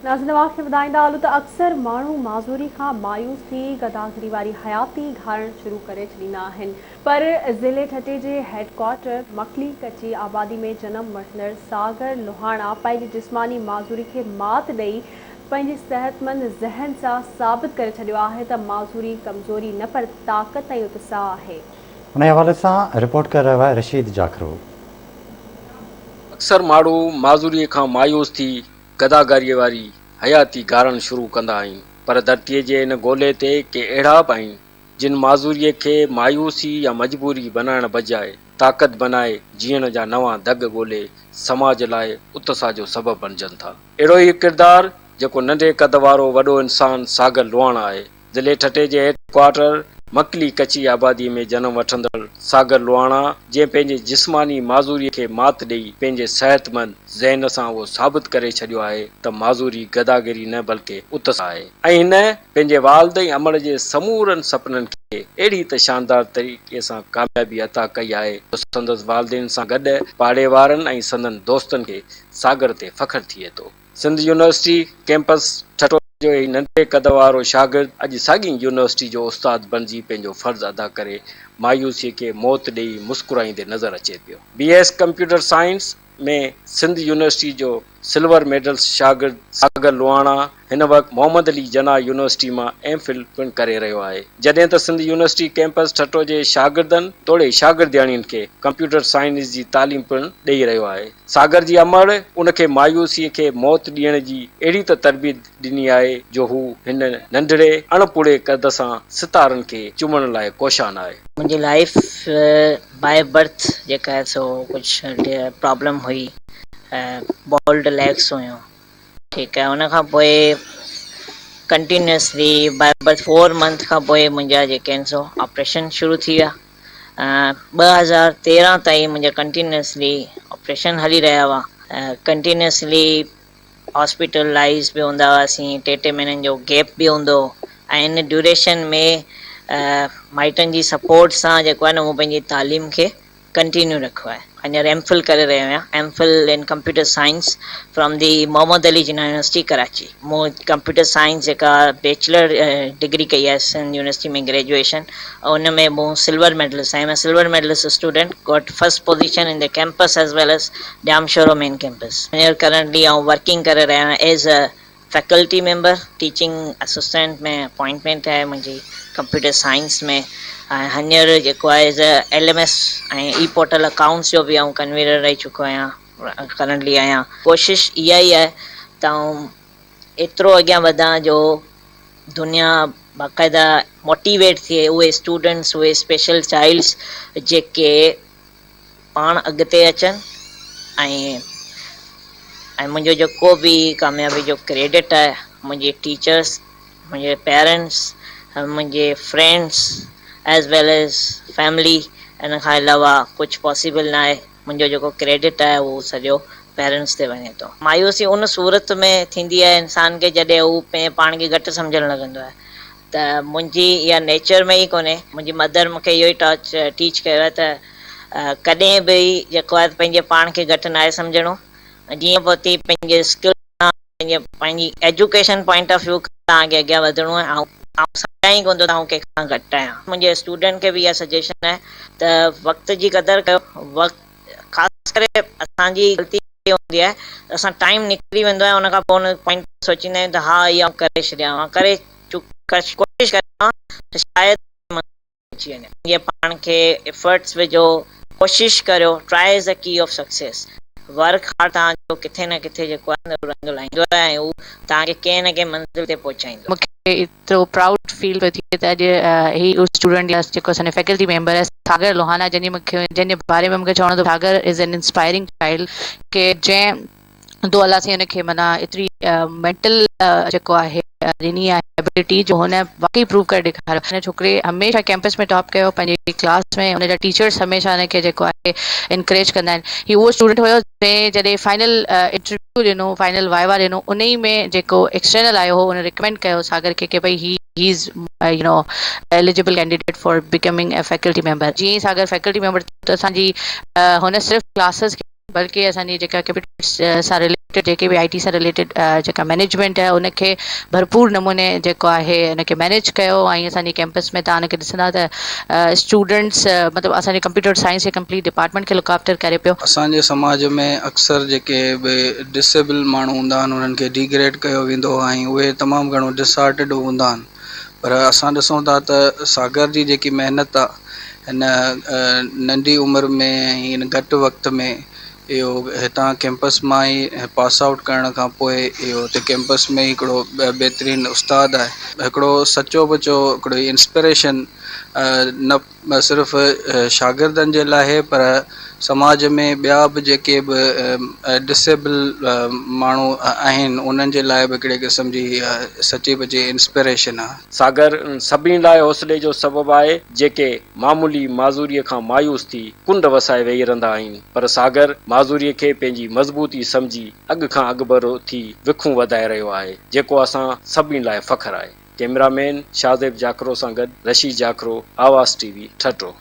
ناظرين اوهان کي ٻڌائيندا هلون ته اڪثر ماڻهو معذوري کان مايوس ٿي گداگري واري حياتي گهارڻ شروع ڪري ڇڏيندا آهن پر ضلعي ٺٽي جي هيڊ ڪوارٽر مڪلي ڪچي آبادي ۾ جنم وٺندڙ ساگر لوهاڻا پنهنجي جسماني معذوري کي مات ڏئي پنهنجي صحتمند ذهن سان ثابت ڪري ڇڏيو آهي ته معذوري ڪمزوري نه پر طاقت ۽ اتساهه آهي. انهي حوالي سان رپورٽ ڪري رهيو آهي رشيد جاکرو. اڪثر ماڻهو معذوري کان مايوس ٿي گداگريء واري حياتي گهارڻ شروع ڪندا آهن، پر ڌرتيء جي ان گولي تي ڪي اهڙا به آهن، جن معذوريء کي مايوسي يا مجبوري بنائڻ بجاء طاقت بنائي جيئڻ جا نوان دڳ ڳولي سماج لاء اتساهه جو سبب بڻجن ٿا. اهڙو ئي هڪ ڪردار، جيڪو ننڍي قد وارو وڏو انسان ساگر لوهاڻا آهي. ضلعي ٺٽي جي هيڊ ڪوارٽر مڪلي ڪچي آبادي ۾ جنم وٺندڙ ساگر لوهاڻا جنهن پنهنجي جسماني معذوري کي مات ڏئي پنهنجي صحتمند ذهن سان اهو ثابت ڪري ڇڏيو آهي ته معذوري گداگري نه بلڪه اتساهه آهي ۽ هن پنهنجي والد ۽ امڙ جي سمورن سپنن کي اهڙي ته شاندار طريقي سان ڪاميابي عطا ڪئي آهي جو سندس والدين سان گڏ پاڙي وارن ۽ سندن دوستن کي ساگر تي فخر ٿئي ٿو. سنڌ يونيورسٽي ڪئمپس ٺٽو جو هي ننڍي قد وارو شاگرد اڄ ساڳي يونيورسٽي جو استاد بڻجي پنهنجو فرض ادا ڪري مايوسي کي موت ڏئي مسڪرائيندي نظر اچي پيو. B S computer science ۾ Sindh university جو سلور ميڊلسٽ شاگرد ساگر لوهاڻا هن وقت محمد علي جناح يونيورسٽي مان ايم فل پڻ ڪري رهيو آهي جڏهن ته سنڌ يونيورسٽي ڪئمپس ٺٽو جي شاگردن توڙي شاگردياڻين کي ڪمپيوٽر سائنس جي تعليم پڻ ڏئي رهيو آهي. ساگر جي امڙ ان کي مايوسيء کي موت ڏيڻ جي اهڙي ته تربيت ڏني آهي جو هو هن ننڍڙي اڻ پوري قد سان ستارن کي چمڻ لاء ڪوشان آهي. منهنجي لائيف باء برٿ جيڪا آهي سو ڪجهه پرابلم هئي بولڊ ليگس هيون ٺيڪ آهي ان کان پوء ڪنٽينيوسلي باء برٿ فور منٿ کان پوء منهنجا جيڪي آهن سو آپريشن شروع ٿي ويا 2013 تائين منهنجا ڪنٽينيوسلي آپريشن هلي رهيا هئا ڪنٽينيوسلي هاسپيٽلائز به هوندا هئاسين ٽي ٽي مهينن جو گيپ به هوندو هو ۽ ان ڊيوريشن ۾ مائٽن جي سپورٽ سان جيڪو آهي نه مون پنهنجي تعليم کي ڪنٽينيو رکيو آهي هينئر ايم فل ڪري رهيو آهيان M Phil in computer science from the Muhammad Ali Jinnah university Karachi مون ڪمپيوٽر سائنس جيڪا بيچلر ڊگري ڪئي آهي سنڌ يونيورسٽي ۾ گريجوئيشن ان ۾ مون silver medalist I am a silver medalist student got first position in the campus as well as Jamshoro main campus هينئر currently آئون working ڪري رهيو آهيان as a faculty member teaching assistant ۾ appointment آهي منهنجي computer science ۾ ۽ هينئر جيڪو آهي as a L M S ۽ e portal accounts جو به آئون ڪنوينر رهي چڪو آهيان ڪرنٽلي آهيان ڪوشش اها ئي آهي ته آئون ايترو اڳيان وڌان جو دنيا باقاعده موٽيويٽ ٿئي اهي اسٽوڊنٽس اهي اسپيشل چائلڊس جيڪي پاڻ اڳتي اچن ۽ ۽ منهنجو جيڪو به ڪاميابي جو ڪريڊٽ آهي منهنجي ٽيچرس منهنجي پيرنٽس منهنجي friends as well as family ان کان علاوه ڪجهه پاسيبل نه آهي منهنجو جيڪو ڪريڊٽ آهي اهو سڄو پيرنٽس تي وڃي ٿو. مايوسي ان صورت ۾ ٿيندي آهي انسان کي جڏهن هو پنهنجي پاڻ کي گهٽ سمجهڻ لڳندو آهي ته منهنجي اها نيچر ۾ ئي ڪونهي منهنجي مدر مون کي اهو ئي ٽاچ ٽيچ ڪيو آهي ته ڪڏهن به جيڪو آهي پنهنجي پاڻ کي گهٽ ناهي سمجهڻو جيئن پوء تيئن پنهنجي اسڪل سان پنهنجي پنهنجي ايجوڪيشن پوائنٽ آف ويو کان توهان کي اڳيان وڌڻو آهي آئون آئون سمجهان ئي ڪونه ٿو ته آئون ڪنهن کان گهٽ آهيان منهنجي اسٽوڊنٽ کي به اها سجيشن آهي ته وقت جي قدر ڪيو وقت خاص ڪري اسان جي غلطي اها هوندي آهي ته اسان ٽائيم نڪري ويندو آهي ان کان پوء ان پوائنٽ تي سوچيندا آهيون ته ها اها آئون ڪري ڇڏيان ها ڪري ڪوشش ڪريان ته شايد اچي وڃي پنهنجي پاڻ کي ايفرٽس وجهو ڪوشش ڪريو try is the key of success work hard توهان جو ڪٿي نه ڪٿي جيڪو آهي رنگ لائيندو آهي ۽ هو توهان کي ڪنهن نه ڪنهن منزل تي پهچائيندو. مون کي ايترو پرائوڊ فيل پيو ٿئي ته اڄ هي اسٽوڊنٽ يا جيڪو اسان جو فيڪلٽي ميمبر آهي ساگر لوهانا جنهن جي مون کي جنهن جي باري ۾ مون کي چوڻو ته ساگر از اين انسپائرنگ چائلڊ ڪي جنهن دو الله سائين هن کي معنيٰ ايتري مينٽل جيڪو آهي ڏني آهي ابلٽي جو هن واقعي پروو ڪري ڏيکاريو هن ڇوڪري هميشه ڪيمپس ۾ ٽاپ ڪيو پنهنجي ڪلاس ۾ هن جا ٽيچرس هميشه هن کي جيڪو آهي انڪريج ڪندا آهن هي اهو اسٽوڊنٽ هيو جنهن جڏهن فائنل انٽرويو ڏنو فائنل وائوا ڏنو انهي ۾ جيڪو ايڪسٽرنل آيو هو ان ريڪمينڊ ڪيو ساگر کي ڪي ڀئي هي he is you know eligible candidate for becoming a faculty member جيئن ئي ساگر فيڪلٽي ميمبر ٿيو ته اسان جي هن صرف ڪلاسز کي. بلڪه اسان جي جيڪا ڪمپيوٽر سان رليٽيڊ جيڪي به آء ٽي سان رليٽيڊ جيڪا مئنيجمينٽ آهي ان کي ڀرپور نموني جيڪو آهي ان کي مئنيج ڪيو ۽ اسان جي ڪيمپس ۾ تان ان کي ڏسندا ته اسٽوڊنٽس مطلب اسان جي ڪمپيوٽر سائنس جي ڪمپليٽ ڊپارٽمينٽ کي لڪ آفٽر ڪري پيو. اسان جي سماج ۾ اڪثر جيڪي به ڊس ايبل ماڻهو هوندا آهن انهن کي ڊيگريڊ ڪيو ويندو آهي ۽ اهي تمام گهڻو ڊس هارٽيڊ هوندا آهن پر اسان ڏسون ٿا ته ساگر جي جيڪي محنت آهي هن ننڍي عمر ۾ ۽ هن گهٽ وقت ۾ اهو هتان ڪيمپس مان ئي پاس آئوٽ ڪرڻ کان پوء اهو هتي ڪيمپس ۾ ئي هڪڙو بهترين استاد آهي هڪڙو سچو پچو هڪڙو انسپريشن نه صرف شاگردن جي لاء پر سماج ۾ ٻيا به جيڪي به ڊس ايبل ماڻهو آهن انهن جي لاء به هڪڙي قسم جي سچي پچي انسپريشن آهي. ساگر انهن سڀني لاء حوصلي جو سبب آهي جيڪي معمولي معذوريء کان مايوس ٿي ڪنڊ وسائي ويهي رهندا آهن پر ساگر معذوريء کي پنهنجي مضبوطي سمجهي اڳ کان اڳڀرو ٿي وکون وڌائي رهيو آهي جيڪو اسان سڀني لاء فخر آهي. ڪئميرا مين شاهزيب جاکرو سان گڏ رشيد جاکرو، آواز ٽي وي، ٺٽو.